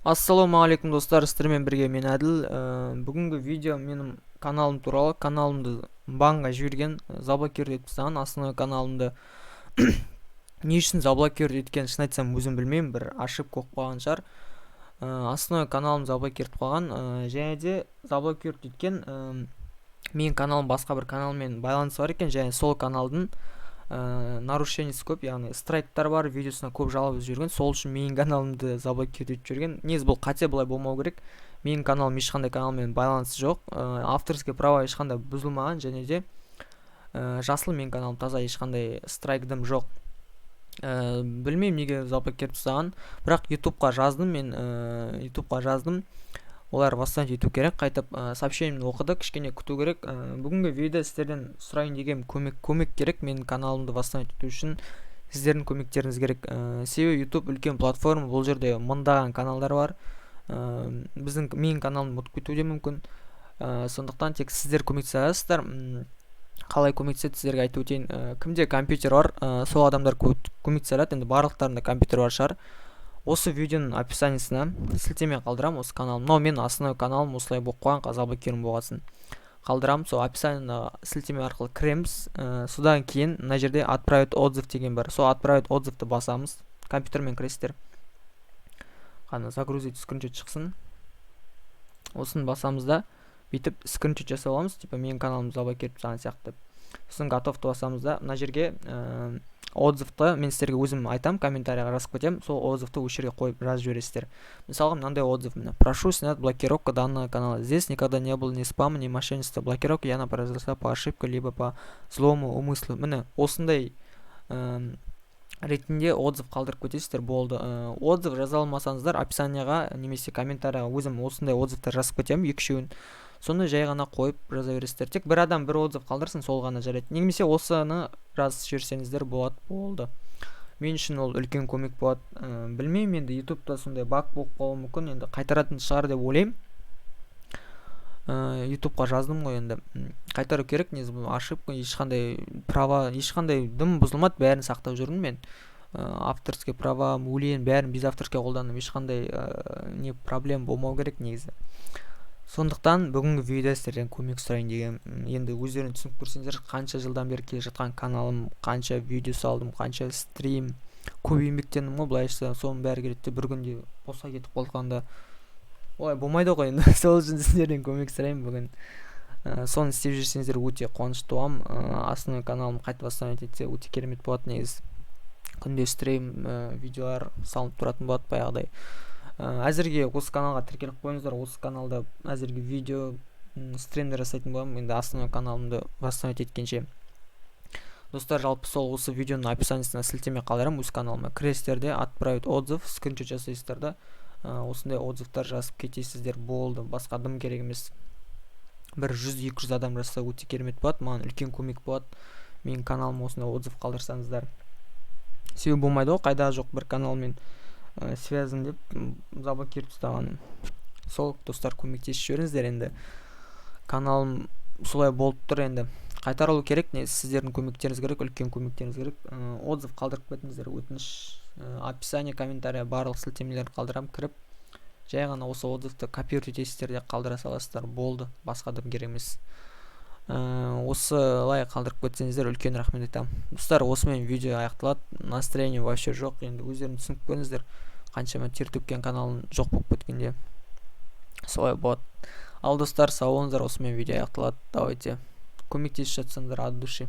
Ассалаумағалейкум, достар! Сіздермен бірге мен, Әділ. Бүгінгі видео менің каналым туралы. Каналымды банға жіберген, заблокировать етіп тастаған основной каналымды. Не үшін заблокировать еткенін, шын айтсам, өзім білмеймін, бір ошибка болып қалған шығар. Основной каналым заблокировать қойған. Және де заблокировать еткен менің каналым басқа бір каналмен байланысы бар екен және сол каналдың нарушениесі көп, яғни страйктар бар, видеосына көп жалоба жіберген. Сол үшін менің каналымды заблокировать етіп жіберген. Негізі бұл қате, бұлай болмау керек. Менің каналым ешқандай каналмен байланысы жоқ, авторский права ешқандай бұзылмаған және де жасыл менің каналым, таза, ешқандай страйк, дым жоқ. Білмеймін, неге заблокировать тастаған, бірақ Ютубқа жаздым мен, Ютубқа жаздым, олар восстановить ету керек қайтып. Сообщениемді оқыды, кішкене күту керек. Бүгінгі видеода сіздерден сұрайын дегенім көмек. Көмек керек, менің каналымды восстановить ету үшін сіздердің көмектеріңіз керек. Себебі Ютуб үлкен платформа, бұл жерде мыңдаған каналдар бар. Біздің, менің каналымды ұмытып кетуі де мүмкін. Сондықтан тек сіздер көмектесе аласыздар. Қалай көмектеседі, сіздерге айтып өтейін. Кімде компьютер бар, сол адамдар көмектесе алады. Енді барлықтарында компьютер бар шығар. Осы видеоның описаниесіне сілтеме қалдырамын. Осы канал, мынау менің основной каналым, осылай болып қойған, заблокирован болғасын қалдырамын. Сол описаниеға сілтеме арқылы кіреміз. Содан кейін мына жерде «Отправить отзыв» деген бар, сол «Отправить отзывты» басамыз. Компьютермен кіресіздер. Қане, загрузить, скриншот шықсын. Осыны басамыз да, бүйтіп скриншот жасап аламыз, типа менің каналым заблокировать тастаған сияқты деп. Сосын «Готовты» басамыз да, мына жерге отзывты мен сіздерге өзім айтамын, комментарийға жазып кетемін. Сол отзывты осы жерге қойып, жазып жібересіздер. Мысалға, мынандай отзыв, міне: «Прошу снять блокировку данного канала. Здесь никогда не было ни спама, ни мошенничества. Блокировка явно произошла по ошибке либо по злому умыслу». Міне, осындай ретінде отзыв қалдырып кетесіздер, болды. Отзыв жаза алмасаңыздар, описанияға немесе комментарийға өзім осындай отзывтар жазып кетемін, екі үшеуін. Соны жай ғана қойып жаза бересіздер. Тек бір адам бір отзыв қалдырсын, сол ғана жарайды. Немесе осыны жазып жіберсеңіздер болады, болды. Мен үшін ол үлкен көмек болады. Білмеймін енді, Ютубта сондай баг болып қалуы мүмкін, енді қайтаратын шығар деп ойлаймын. Ютубқа жаздым ғой енді, қайтару керек негізі. Бұл ошибка, ешқандай права, ешқандай дым бұзылмады, бәрін сақтап жүрмін мен. Авторский права, өлең, бәрін без авторский қолдандым, ешқандай не проблема болмау керек негізі. Сондықтан бүгінгі видеода сіздерден көмек сұрайын дегенмін. Енді өздерің түсініп көрсеңіздер, қанша жылдан бері келе жатқан каналым, қанша видео салдым, қанша стрим, көп еңбектендім ғой былайша. Соның бәрі келеді де, бір күнде босқа кетіп қалғанда, олай болмайды ғой енді. Сол үшін сіздерден көмек сұраймын бүгін. Соны істеп жүрсеңіздер, өте қуанышты боламын. Основной каналым қайтып восстановить етсе, өте керемет болады негізі. Күнде стрим, видеолар салынып тұратын болады баяғыдай. Әзірге осы каналға тіркеліп қойыңыздар. Осы каналда әзірге видео, стримдер жасайтын боламын енді, основной каналымды восстановить еткенше. Достар, жалпы сол, осы видеоның описаниесіне сілтеме қалдырамын, өз каналыма кіресіздер де, «Отправить отзыв», скриншот жасайсыздар да, осындай отзывтар жазып кетесіздер, болды, басқа дым керек емес. Бір 100-200 адам жазса, өте керемет болады, маған үлкен көмек болады менің каналыма осындай отзыв қалдырсаңыздар. Себебі болмайды ғой, қайдағы жоқ бір каналмен связан деп заблокировать тастағаным. Сол, достар, көмектесіп жіберіңіздер. Енді каналым солай болып тұр, енді қайтарылу керек негізі. Сіздердің көмектеріңіз керек, үлкен көмектеріңіз керек. Отзыв қалдырып кетіңіздер, өтініш. Описание, комментарий, барлық сілтемелерді қалдырамын. Кіріп, жай ғана осы отзывты копировать етесіздер де, қалдыра саласыздар, болды, басқа дым керек емес. Осылай қалдырып кетсеңіздер, үлкен рахмет айтамын. Достар, осымен видео аяқталады. Настроение вообще жоқ енді, өздерің түсініп көріңіздер, қаншама тер төккен каналым жоқ болып кеткенде солай болады. Ал, достар, сау болыңыздар, осымен видео аяқталады. Давайте, көмектесіп жатсаңдар, от души.